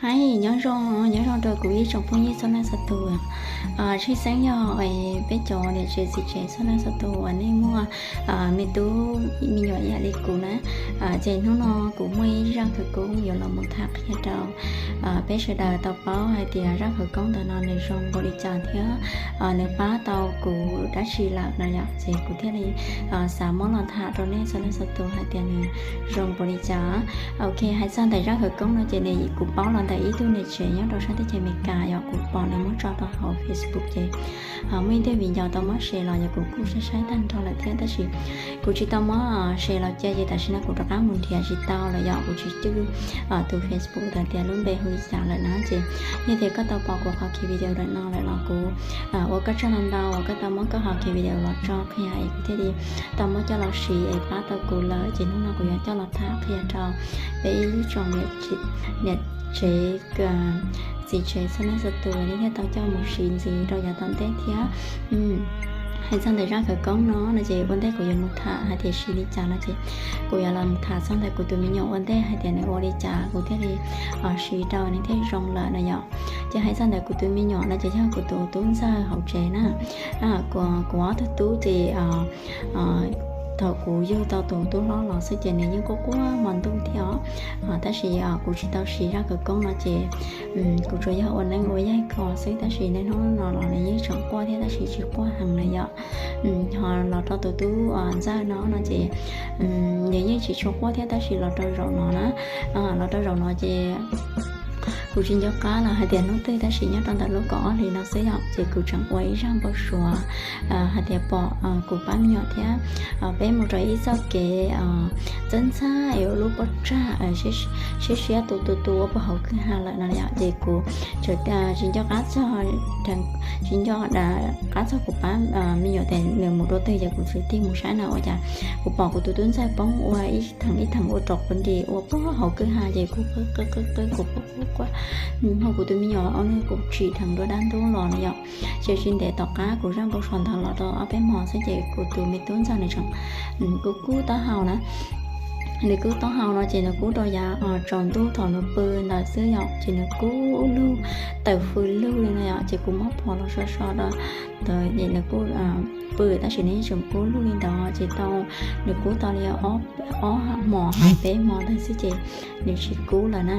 Hais nyob zoo, nyob zoo rau kuv ib tsoom phooj ywg txhua leej txhua tus. Tshwj xeeb yog peb cov niam tsev txiv tsev txhua leej txhua tus uas nej muaj me tub me nyuam ib yam li kuv na. Ces hnub no kuv muaj ib zaj khawv koob yuav los mus tham qhia rau peb sawv daws tau paub hais tias zaj khawv koob ntawm no nws zoo npaum li cas thiab nws pab tau kuv dab tsi lawm no yom. Ces kuv thiaj li xav muab los tham rau nej txhua leej txhua tus hais tias nws zoo npaum li cas. Ok, hais txog ntawm zaj khawv koob no ces nws kuv paub los ntawm ib tug niam tsev nyob rau sab teb chaws Amelikas yom, kuv pom nws muab tso rau hauv Facebook ces muaj ib tug viv ncaus tau muab share los yog kuv kuj saib saib tag nrho lawm thiab tab sis kuv tsis tau muab share los cia ces tam sim no kuv rov qab mus nrhiav tsis tau lawm yom, kuv tsis cwj tus Facebook ntawd tias lub npe hu li cas lawm na. Ces yog tias koj tau pom kuv qhov ki video ntawm no lawm los kuv ua koj tsaug ntau ntau uas koj tau muab koj qhov ki video los tso qhia es kuv thiaj li tau muab coj los siv es pab tau kuv lawm. Ces hnub no kuv yuav coj los tham qhia rau peb ib tsoom niam tsev txiv tsev txhua leej txhua tus nej thiaj tau coj mus siv ntxiv rau yav tom ntej thiab. Hais txog ntawm zaj khawv koob no no ces ua ntej kuv yuav mus tham hais tias siv li cas no ces kuv yuav los mus tham txog ntawm kuv tus me nyuam ua ntej hais tias nws ua li cas kuv thiaj li siv rau nws thiaj zoo lawm no yom. Ces hais txog ntawm kuv tus me nyuam no ces yog kuv tus tub ntxawg hauv tsev na. Kuv ob tug tub ces thaum kuv yug tau tus tub hlob los xwb ces nws yeej quaj quaj hmo ntuj thiab os. Tab sis kuv tsis tau siv zaj khawv koob no ces kuv tsuas yog ua neeb ua yaig ko xwb tab sis niaj hnub no los nws yeej tseem quaj thiab tab sis tsis quaj heev na yom. Ho los rau tus tub ntxawg no no ces nws yeej tsis tshua quaj thiab tab sis los rau zaum no na, los rau zaum no ces kuv tsis nco qab los hais tias hnub twg tab sis nyob rau ntawm lub kaum ob hlis no xwb yom ces kuv tseem ua ib zaj npau suav hais tias pom kuv pab me nyuam thiab peb mus rau ib txoj kev txawb ntxhab es ua lub pob tsag siab siab tu tu tu ua puag hauv kwj ha lawm no yom. Ces kuv tsis nco qab txog, tsis nco qab txog kuv pab me nyuam tias nws mus dua twg ces kuv txawm tig mus saib na ua cas kuv pom kuv tus tub ntxawg poob ua ib theem ib theem ua rau quav nris ua puag hauv kwj ha ces kuv qw qw qw qw kuv quaj quaj quaj, ho kuv tus me nyuam ob nws kuv tsim dheev dua dab ntub los no yom. Ces tsis ntev tom qab kuv zaj npau suav ntawd los rau ob peb hmo xwb ces kuv tus me tub ntxawg nws tseem kub kub taub hau na. Nws kub taub hau no ces nws kub rau yav tsaus ntuj thaum nws pw ntawd xwb yom, ces nws kub lug tawm fws lug li no yom, ces kuv muab phom los so so rau ntawd ces nws kuj pw tab sis nws yeej tseem kub lug li ntawd ces tau, nws kub tau li ob hmos hos peb hmo ntawd xwb ces nws tsis kub lawm na.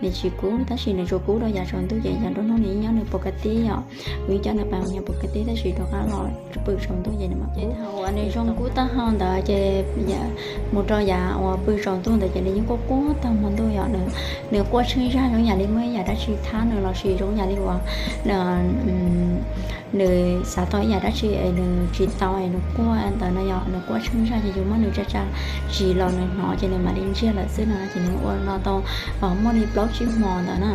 Nws tsis kub tab sis nws tsuas kub rau yav tsaus ntuj ces yav nruab hnub nws yeej nyob nws pus ka tib yom, kuv yeej coj nws pais mus nyob pus ka tib tab sis rov qab los pw tsaus ntuj ces nws mam kub. Thaum uas nws zoo kub taub hau ntawd ces mus rau yav uas pw tsaus ntuj ntawd ces nws yeej quaj quaj tag hmo ntuj yom, nws quaj tsheej zaj zoo yam li muaj ib yam dab tsi thab nws los sis zoo yam li uas nws xav tau ib yam dab tsi es nws tsis tau es nws quaj ntawd no yom, nws quaj tsheej zaj ces yus muab nws tsa tsa tsis los nws hnov ces nws mam li ntsiag lawm xwb no ces nws ua no tau muaj li plaub tsib hmo ntawd na.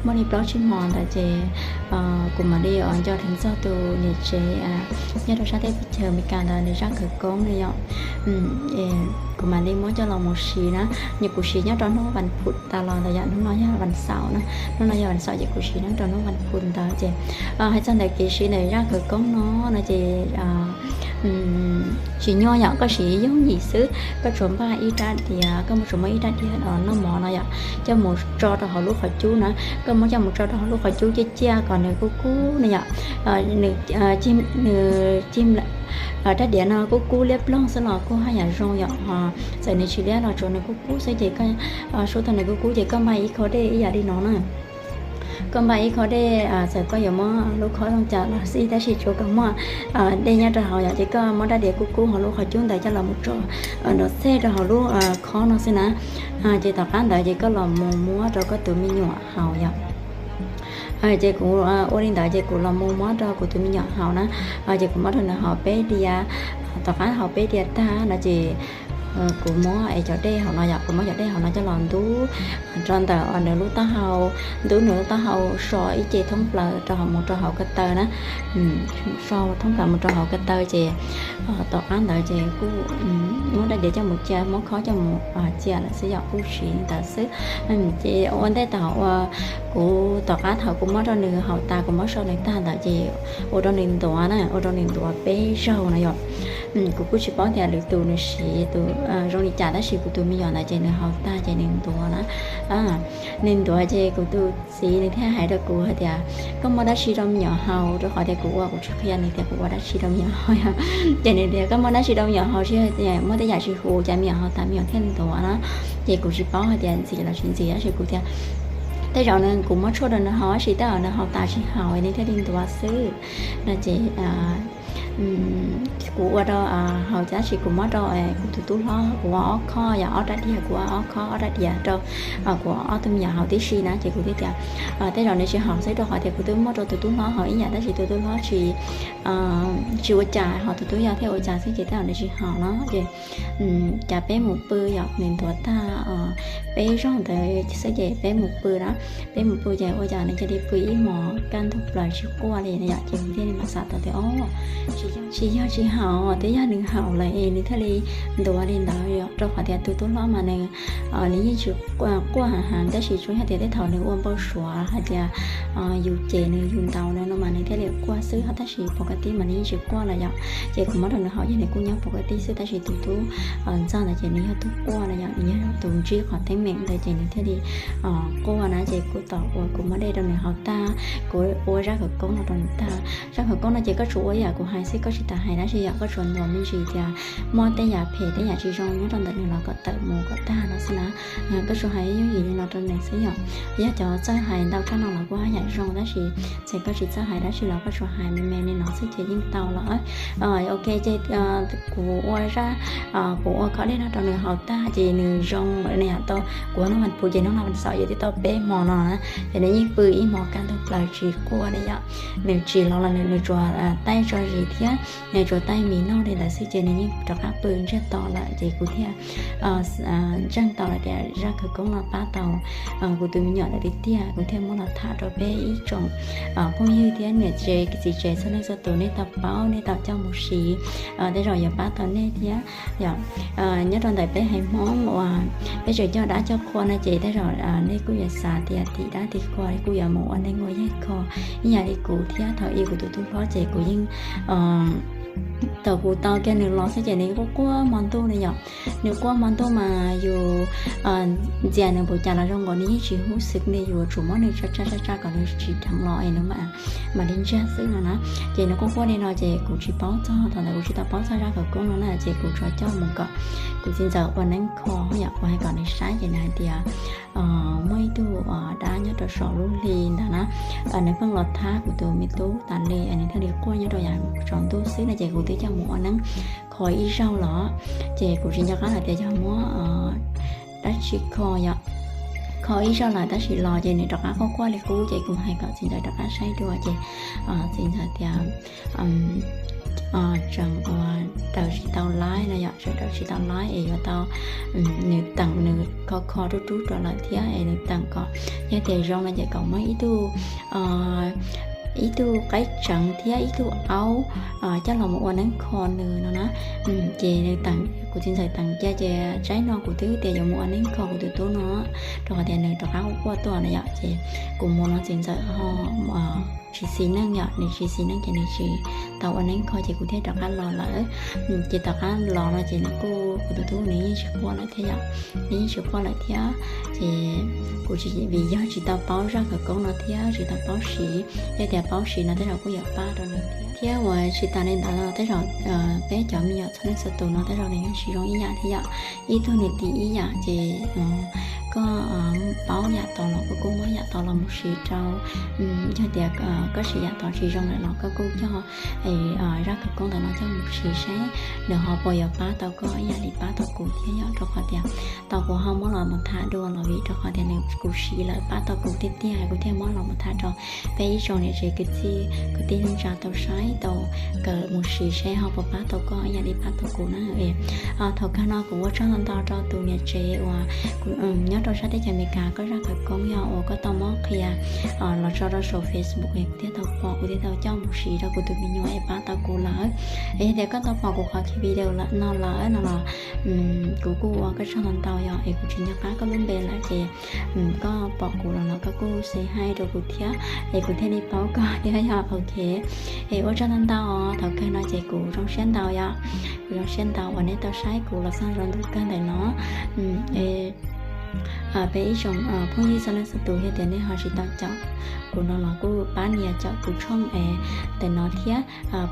Muaj li plaub tsib hmo ntawd ces kuv mam li nco dheev txog tus niam tsev nyob rau sab teb chaws Amelikas ntawd nws zaj khawv koob no yom. Kuv mam li muab coj los mus siv na, nws kuv siv nyob rau hnub vas phuv tas los ntawd yom, hnub no yog vas xaum na, hnub no yog vas xaum ces kuv siv nyob rau hnub vas phuv ntawd ces hais txog ntawm kev siv ntawm zaj khawv koob no no ces tsis nyuaj yom, koj siv yooj yim xwb, koj tsuas npaj ib rab diav, koj muab tsuas muab ib rab diav noj mov no yom, coj mus tso rau hauv lub qhov cub na, koj muab coj mus tso rau hauv lub qhov cub ciaj ciaj kom nws kub kub no yom. Nws, nws cig rab diav no kub kub liab ploog xwb los kuj haj yam zoo yom, txawm nws tsis liab los tsuas nws kub kub xwb ces koj, suav thaum nws kub kub ces koj npaj ib khob dej ib yam li no na. Koj npaj ib khob dej, txawm koj yuav muab lub khob zoo cas los xij tab sis tsuav kom muaj dej nyob rau hauv yom, ces koj muab rab diav kub kub hauv lub qhov cub ntawd coj los mus tso nrov xej rau hauv lub khob no xwb na. Ces tom qab ntawd ces koj los mus muab rau koj tus me nyuam haus yom. Ces kuv ua li ntawd ces kuv los mus muab rau kuv tus me nyuam haus na. Ces kuv muab rau nws haus peb diav, tom qab haus peb diav tag no ces kuv muab es cov dej hauv no yom, kuv muab cov dej hauv no coj los ntub rau ntawm nws lub taub hau, ntub nws lub taub hau so ib ce thoob plaws rau hauv mus rau hauv ko taw na. So thoob plaws mus rau hauv ko taw ces tom qab ntawd ces kuj muab rab diav coj mus cia, muab khob coj mus cia lawm xwb yom, kuj siv ntawd xwb. Ces ua ntej thaum uas kuv tom qab thaum kuv muab rau nws haus tas kuv muab so nws tag ntawd ces ua rau nws ntuav na, ua rau nws ntuav peb zaug no yom. Kuv kuj tsis paub tias lwm tus nws siv tus zoo li cas, tab sis kuv tus me nyuam ntawd ces nws haus tag ces nws ntuav na. Nws ntuav ces kuv tus txiv nws thiaj hais rau kuv hais tias, koj muab dab tsi rau me nyuam haus? Rau qhov tias kuv ua kuv tsis qhia nws tias kuv ua dab tsi rau me nyuam haus. Ces nws tias, koj muab dab tsi rau me nyuam haus, muab tej yam tsis huv, cas me nyuam haus tas me nyuam thiaj ntuav na. Ces kuv tsis paub hais tias ntxim los tsis ntxim, tab sis kuv tias, tej zaum nws, kuv muab tshuaj rau nws haus, tab sis tej zaum nws haus tas tsis haum nws thiaj li ntuav xwb no ces kuv ua rau haus, tab sis kuv muab rau kuv tus tub hlob, kuv ua ob khob, yog ob rab diav, kuv ua ob khob ob rab diav rau kuv ob tug me nyuam haus tib si na. Ces kuv thiaj tias, tej zaum nws tsis haum xwb, rau qhov tias kuv twb muab rau tus tub hlob haus ib yam, tab sis tus tub hlob tsis tsis ua cas, ho tus tub yau thiaj ua cas xwb, ces tej zaum nws tsis haum no. Ces cas peb mus pw, yog nws ntuav tag peb zaug ntawd xwb ces peb mus pw na. Peb mus pw ces ua cas nws cia li pw ib hmos kaj ntug plaws tsis quaj li no yom. Ces kuv thiaj li mam xav tau tias, o, tsis yog tsis haum, twb yog nws haum lawm es nws thiaj li ntuav li ntawd yom. Rau qhov tias tus tub hlob mas nws, nws yeej tsis quaj heev heev, tab sis tsuas yog tias tej thaum nws ua npau suav hais tias yus cem nws yus ntaus nws no mas nws thiaj li quaj xwb, tab sis pov ka tib mas nws yeej tsis quaj lawm yom. Ces kuv muab rau nws haus ces nws kuj nyob pov ka tib xwb, tab sis tus tub ntxawg ntawd ces nws yog tus quaj no yom, nws yog tus ntsib qhov teeb meem ntawd ces nws thiaj li quaj na. Ces kuv tom uas kuv muab dej rau nws haus tag, kuv ua zaj khawv koob no rau nws tag. Zaj khawv koob no ces koj tsuas ua ib yam kuv hais xwb, koj tsis tas hais dab tsi yom, koj tsuas ntuas me ntsis tias muaj tej yam phem tej yam tsis zoo nyob rau ntawm nws los kom tawm mus kom tag no xwb na. Koj tsuas hais yooj yim li no rau nws xwb yom. Yog cov txawj hais ntau tshaj no los kuj haj yam zoo, tab sis txawm koj tsis txawj hais dab tsi los koj tsuas hais me me li no xwb ces yeej tau lawm. Ok, ces kuv ua zaj, kuv ua khob dej no rau nws haus tag ces nws zoo lawm, nws yam tau, kuv hnub vas phuv ces hnub no vas xaum yuav twb tau peb hmo no na, ces nws yeej pw ib hmos kaj ntug plaws tsis quaj li yom. Nws tsis los los nws tsuas taij tso zis thiab nws tsuas taij mis noj li ntawd xwb ces nws yeej rov qab pw ntsiag to lawm. Ces kuv thiaj ntseeg tau lawm tias zaj khawv koob no pab tau kuv tus me nyuam lawm tiag tiag, kuv thiaj muab los tham rau peb ib tsoom phooj ywg thiab niam tsev txiv tsev txhua leej txhua tus nej tau paub nej tau coj mus siv, tej zaum yuav pab tau nej thiab yom. Nyob rau ntawm peb haiv Hmoob uas peb tseem coj dab coj qhua no ces tej zaum nej kuj yuav xav tias tim dab tim qhua kuj yuav mus ua neeb ua yaig kho ib yam li kuv thiab. Thaum ub kuv tus tub hlob ces kuv yeej, thaum kuv tau kiag nws los xwb ces nws quaj quaj hmo ntuj ne yom. Nws quaj hmo ntuj mas yus ntxias nws npaum cas los zoo nkaus nws yeej tsis hub xwb li, yus yuav tsum muab nws tsa tsa tsa tsa kom nws tsis dheev los es nws mam li ntsiag xwb no na. Ces nws quaj quaj li no ces kuv tsis paub txog, thaum ntawd kuv tsis tau paub txog zaj khawv koob no na, ces kuv tsuas coj mus kom kuv txiv ntxawm ua neeb kho yom, kuv hais kom nws saib ces nws hais tias muaj ib tug dab nyob rau saum lub hli ntawd na, nws pheej los thab kuv tus me tub tas li, nws thiaj li quaj nyob rau yav tsaus ntuj xwb no ces kuv twb coj mus ua neeb kho ib zaug los, ces kuv tsis nco qab hais tias yog muab dab tsi kho yom. Kho ib zaug lawm tab sis los ces nws rov qab quaj quaj li qub ces kuv hais kom txiv ntxawm rov qab saib dua ces txiv ntxawm tias tseem ua raws tsis tau laib no yom, tseem raws tsis tau laib es yuav tau nws teem nws kho kho rub rub rau lawm thiab es nws teem kom yog tias zoo no ces kom muab ib tug ib tug qaib tseev thiab ib tug aub coj los mus ua neeb kho nws no na. Ces nws teem, kuv txiv ntxawm teem cia ces tsaib no kuv twb tias yuav mus ua neeb kho kuv tus tub no, rau qhov tias nws rov qab quaj tuaj na yom, ces kuv mus no txiv ntxawm ho tsis xis neej yom, nws tsis xis neej ces nws tsis tau ua neeb kho ces kuv thiaj rov qab los lawm. Ces tom qab los no ces nws kuj, kuv tus tub nws yeej tsis quaj lawm thiab yom, nws yeej tsis quaj lawm thiab. Ces kuv tsis, vim yog tsis tau paub zaj khawv koob no thiab tsis tau paub siv, yog tias paub siv no tej zaum kuj yuav pab rau nws thiab. Thiab uas tsis tas li ntawd los tej zaum peb cov me nyuam txhua leej txhua tus no tej zaum nws yeej tsis zoo ib yam thiab yom. Ib tug nws tiv ib yam ces koj paub yam tau los koj kuj muab yam tau los mus siv rau, yog tias koj siv yam tau tsis zoo lawm los koj kuj coj zaj khawv koob ntawm no coj mus siv seb nws ho puas yuav pab tau koj ib yam li pab tau kuv thiab yom, rau qhov tias tau kuv ho muab los mus tham dua los vim rau qhov tias nws kuv siv lawm pab tau kuv tiag tiag kuv thiaj muab los mus tham rau peb ib tsoom niam tsev kwv tij, kwv tij neej tsa tau saib tau kawm mus siv seb ho puas pab tau koj ib yam li pab tau kuv na. Thaum kawg no kuv ua tsaug ntau ntau rau tus niam tsev uas nyob rau sab teb chaws Amelikas koj zaj khawv koob yog uas koj tau muab qhia los tso rau saum Facebook es kuv thiaj tau pom, kuv thiaj tau coj mus siv rau kuv tus me nyuam es pab tau kuv lawm. Es yog tias koj tau pom kuv qhov video no lawm no los kuv kuj ua koj tsaug ntau ntau yom, es kuv tsis nco qab koj lub npe lawm ces koj pom kuv los los koj kuj say hi rau kuv thiab es kuv thiaj li paub koj thiab yog ok. Es ua tsaug ntau ntau os, thaum kawg no ces kuv zoo siab ntau yom, kuv zoo siab ntau uas nej tau saib kuv los txog rau ntu kawg ntawm no. Peb ib tsoom phooj ywg txhua leej txhua tus yog tias nej ho tsis tau caum kuv no los kuj pab nias caum kuv tshooj es ntawm no thiab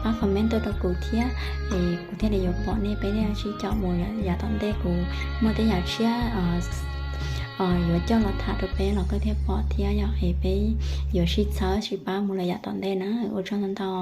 pab comment tuaj rau kuv thiab es kuv thiaj li yuav pom nej, peb thiaj sib caum mus yav tom ntej, kuv muaj tej yam tshiab yuav coj los tham rau peb los koj thiaj pom thiab yom, es peb yuav sib txhawb sib pab mus lawm yav tom ntej na. Ua tsaug ntau ntau.